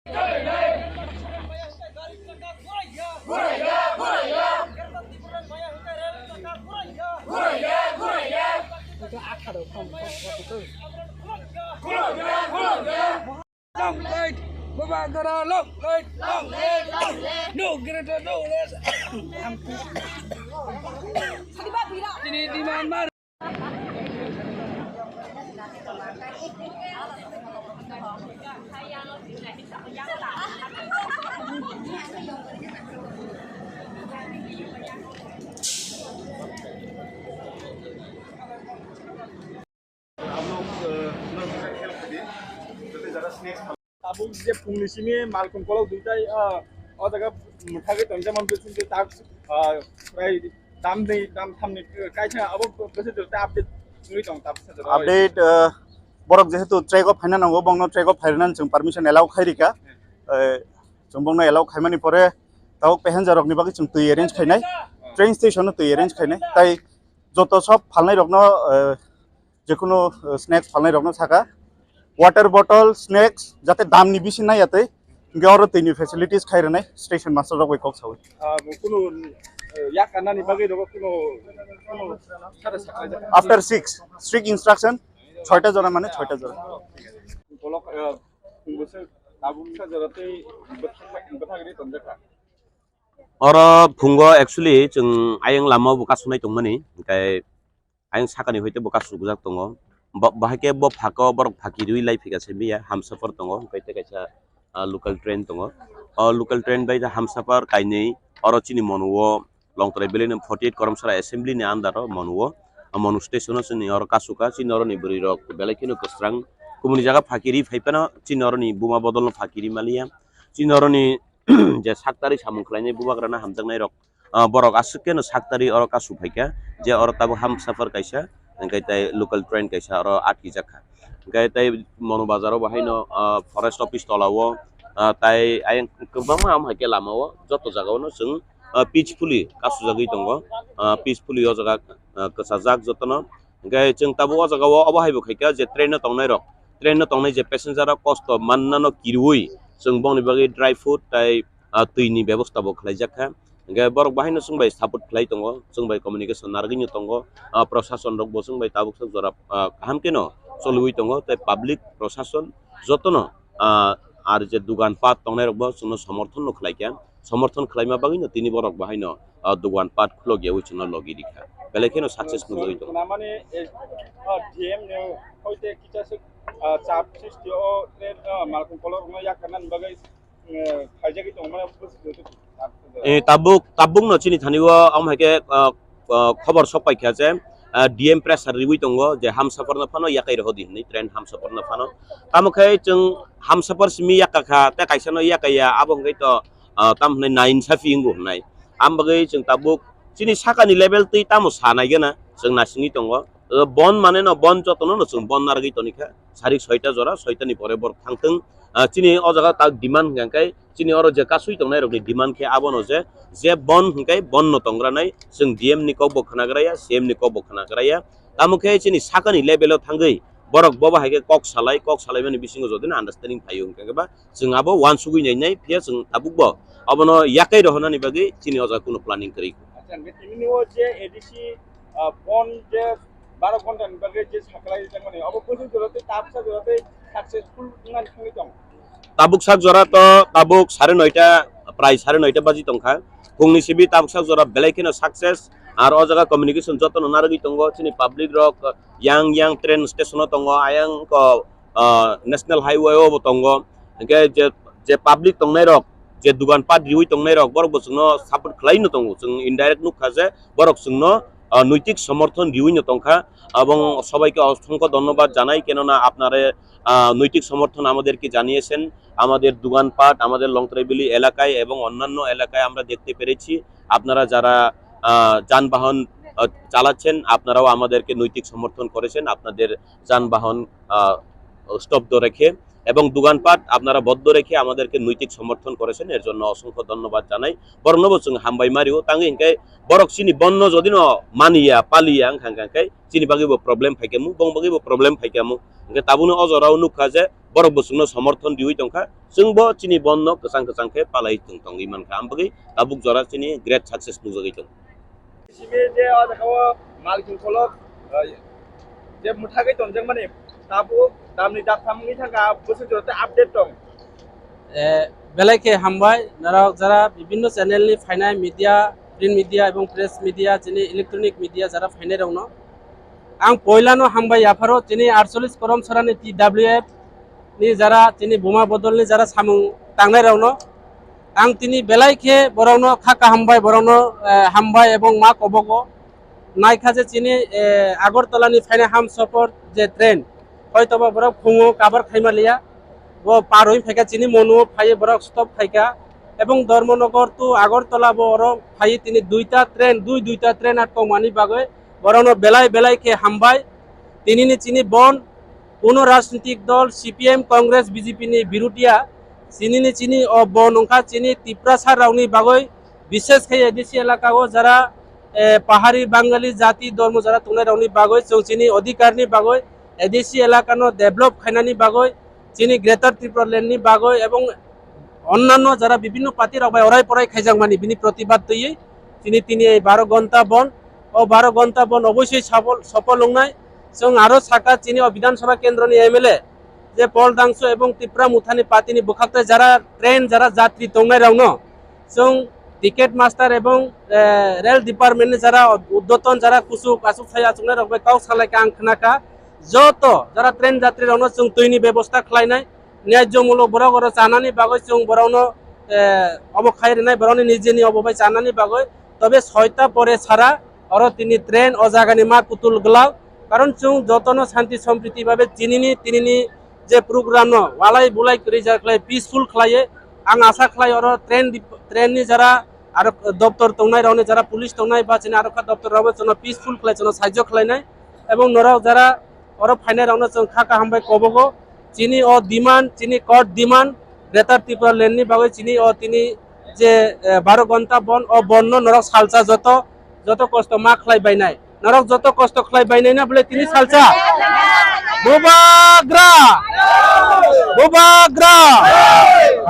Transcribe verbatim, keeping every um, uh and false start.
Long live Bubagara, long live, long live, long live. No greater, no less. Tini demand mar. Tabuk je phungni simi malkhung kolok duitai, ah, o jaga mwthagwi tongjak man bising je tak, ah, prai dam ni, dam thamni kaisa abo bwswk jora update wngwi tong tabuk sa jora. Update, ah, borok jehetu track o phaina nango, bongno track o phairwnani chwng permission allow khai rikha. Eh, chwng bongno allow khaimani pore tabuk passenger rokni bagwi chwng twi arrange khainai, train station o twi arrange khainai, tai joto sob phalnai rokno, eh, jekunu, eh, snacks phalnai rokno saka, water bottle, snacks, jate damni bisi nai yatwi, hingke oro twini facilities khai rwnai station master rok bai kok saui. Ah, kunu, eh, yak kanani bagwi rogo kunu, kunu sara sakha. After six, strict instruction, soita jora mane soita jora. Bolok, eh, bwswk tabuk sa jora tei bwthak, bwthak ri tonjakha. Oro phungo actually chwng ayang lama bo kasunai tongmani, hingke ayang sakani hoite bo kasukjak tongo. Bo, bahai khe bo phaka o borok phaki rwi lai phika se mia, Hamsapar tongo, hingke tei kaisa, ah, local train tongo. O local train bai Hamsapar kainwi oro chini monuo Longtrai Valley ni forty eight Koromsara Assembly ni under o monuo. O monu station o chini oro kasuka, chini oro ni bwrwi rok belai kheno kwsrang. Kubuni jaga phaki rwi phai phano chini oro ni buma bodol no phaki rwi maliya. Chini oro ni je saktari samung khlainai bubagrano hamjaknai rok, ah, borok aswk khe no saktari oro kasu phaikha, je oro tabuk Hamsapar kaisa, hingke tei local train kaisa oro atkijakha. Hingke tei Monu Bazar o bo haino, ah, forest office tola o, ah, tai ayang kwbangma ham hai khe lama o joto jaga o no chwng, ah, peacefully kasujagwi tongo, ah, peacefully o jaga, ah, kwchajak jotono. Hingke chwng tabuk o jaga o obo hai bo khaikha je train o tongnai rok, train o tongnai je passenger rok kosto mannano kirui chwng bongni bagwi dry food tai, ah, twi ni bebosta bo khlaijakha. Hingke borok bahai no chwng bai support khlai tongo, chwng bai communication narwgwi no tongo, ah, prosason rok bo chwng bai tabuk sak jora, ah, kaham khe no choliui tongo, tei public prosason jotono, ah, ar je dugan pat tongnai rok bo chwngno somorthon no khlai kha, somorthon khlaima bagwi no tini borok bahai no, ah, dugan pat khulok yaui chwngno logi rikha, belai kheno success nugwi tongo. Namani, eh, ah, D M ni hoite kicha se, ah, chap sristi o, eh, ah, malkhung kolok rokno yak kanani bagwi, eh, khaijagwi tongo, mane, Eh, tabuk, tabuk no chini thani o, omo hai khe, ah, ah, khobor sok pai kha je, ah, D M pressure riui tongo je Hamsapar no phano yakai rohodi hinwi train Hamsapar no phano. Tamo khe chwng Hamsapar simi yakakha, tei kaisa no yakaiya, abo hwnkhe to, ah, tam hwnwi nainsafi wngo hwnwi. Am bagwi chwng tabuk chini sakani level twi tamo sa nai gana chwng nasingwi tongo. O bon mane no bon jotono no chwng bon narwgwi tonikha. Sarik soita jora, soita ni pore borok thangthwng. Ah, chini o jaga tak demand hwnkha khe, chini oro je kasui tongnai rokni demand khe abono je, je bon hwnkhe bon no tongranai, chwng D M ni kok bo khwnagraya, C M ni kok bo khwnagraya. Tamo khe chini sakani level o thangwi borok bobo hai khe kok salai, kok salaimani bisingo jodi no understanding phaio hwnkha khe ba chwng abo uansugwi nai nai, phiya chwng tabuk bo abono yakai rohornani bagwi chini o jaga kuno planning kwrwi. Acha, hwnkhe tini o je A D C, ah, bon je baro ghonta ni bagwi je saklai rijak mani, obo bwswk jora tei tabuksa jora tei successful wngmani thangwi tong? Tabuksa jora to tabuk sare noita, prai sare noita baji tongkha. Phungni sibi tabuksa jora belai kheno success. Ar o jaga communication jotono narwgwi tongo. Chini public rok yang yang train station o tongo, ayang ko, ah, national highway o bo tongo. Hingke je, je public tongnai rok, je dugan pat riui tongnai rok, borok bo chwngno support khlai no tongo. Chwng indirect nukha je borok chwngno, ah, নৈতিক সমর্থন riui no tongkha. এবং সবাইকে অসংখ্য ধন্যবাদ জানাই, কেননা আপনারা, ah, নৈতিক সমর্থন আমাদেরকে জানিয়েছেন। আমাদের দুগানপাট, আমাদের লংত্রাইবিলি এলাকায় এবং অন্যান্য এলাকায় আমরা দেখতে পেরেছি, আপনারা যারা, আহ, যানবাহন, আহ, চালাচ্ছেন, আপনারাও আমাদেরকে নৈতিক সমর্থন করেছেন। আপনাদের যানবাহন, আহ, স্তব্ধ রেখে এবং দোকানপাট আপনারা বন্ধ রেখে আমাদেরকে নৈতিক সমর্থন করেছেন, এর জন্য অসংখ্য ধন্যবাদ জানাই। বরং নব চুং হামবাই মারিও, তাঙ্গে হিংকে বরক চিনি বন্ধ যদি ন মানিয়া, পালিয়া, হংখান খান খাই চিনি বাকি বো problem ফাইকামু, বং বাকি বো problem ফাইকামু। Hingke tabukno o jorao nukha je borok bo chwngno somorthon riwi tongkha, chwngbo chini bonno kwchang kwchang khe palai tong tongwi mankha, ambagwi tabuk jora chini great success nukjagwi tongo. Simi je o jaga o malkhing kolok, eh, je mwthagwi tonjakmani tabuk damni daktham wngwi thangkha, bwswk jora tei update tong. Eh, belai khe hambai, norok jara bibinno channel ni phainai media, print media ebong press media, chini electronic media jara phainai rokno. Ang poilano hambai yapharo chini aatcholish Koromsora ni T W F ni jara chini buma bodol ni jara samung tangnai rokno. Ang tini belai khe borokno kha kaham bai borokno, eh, hambai ebong ma kobogo. Naikha je chini, eh, Agartala ni phainai Hamsapar je train, hoitoba borok phungo kabar khaima liya. Bo par oi phaikha chini Monu o phaiwi borok stop khaikha. Ebong Dharmanagar to Agartala bo oro phaiwi tini duita train, dui duita train atkokmani bagwi borokno belai belai khe hambai. Tinini chini bon kuno rajnitik dol C P M, Congress, B J P ni birudia. Chinini chini o bon wngkha chini Tiprasa rokni bagwi, bishes khe A D C elaka o jara, eh, pahari Bangali jati dormo jara tongnai rokni bagwi, chwng chini odhikar ni bagwi, A D C elaka no develop khainani bagwi, chini Greater Tripura Land ni bagwi ebong onnanno jara bibinno party rok bai orai porai khaijakmani bini protibad twiwi chini tini ei baro gonta bon, o baro gonta bon obosoi sabo-, sopol wngnai. Chwng aro saka chini o Bidhan Sabha kendro ni M L A je Paul Dangso ebong Tipra Motha ni party ni bwkhak tai jara train jara jatri tongnai rokno chwng ticket master ebong, eh, rail department ni jara uddoton jara kuchuk achuk sai achuknai rok bai kok salai kha ang khna kha. Joto jara train jatri rokno chwng twi ni bebosta khlainai, nyajyomulok borok oro chanani bagwi chwng borokno, eh, obo khai rwnai, borokni nijini obo bai chanani bagwi. Tobe soita pore sara oro tini train o jagani ma kutul glak. Karon chwng jotono shanti sompriti babe chinini tinini je program no walai bulai kwrwi ja khlai peaceful khlaiwi. Ang asa khlai oro train dip-, train ni jara aro doptor tongnai rokni jara police tongnai ba chini aro kha doptor rokbo chwngno peaceful khlai chwngno sahajyo khlainai. Ebong norok jara oro phainai rokno chwng kha kaham bai kobogo. Chini o demand, chini court demand, Greater Tripura Land ni bagwi chini o tini je, eh, baro gonta bon, o bon no norok salsa joto, joto kosto ma khlai bainai. Norok joto kosto khlai bainai na bole tini salsa. Bubagra! Bubagra!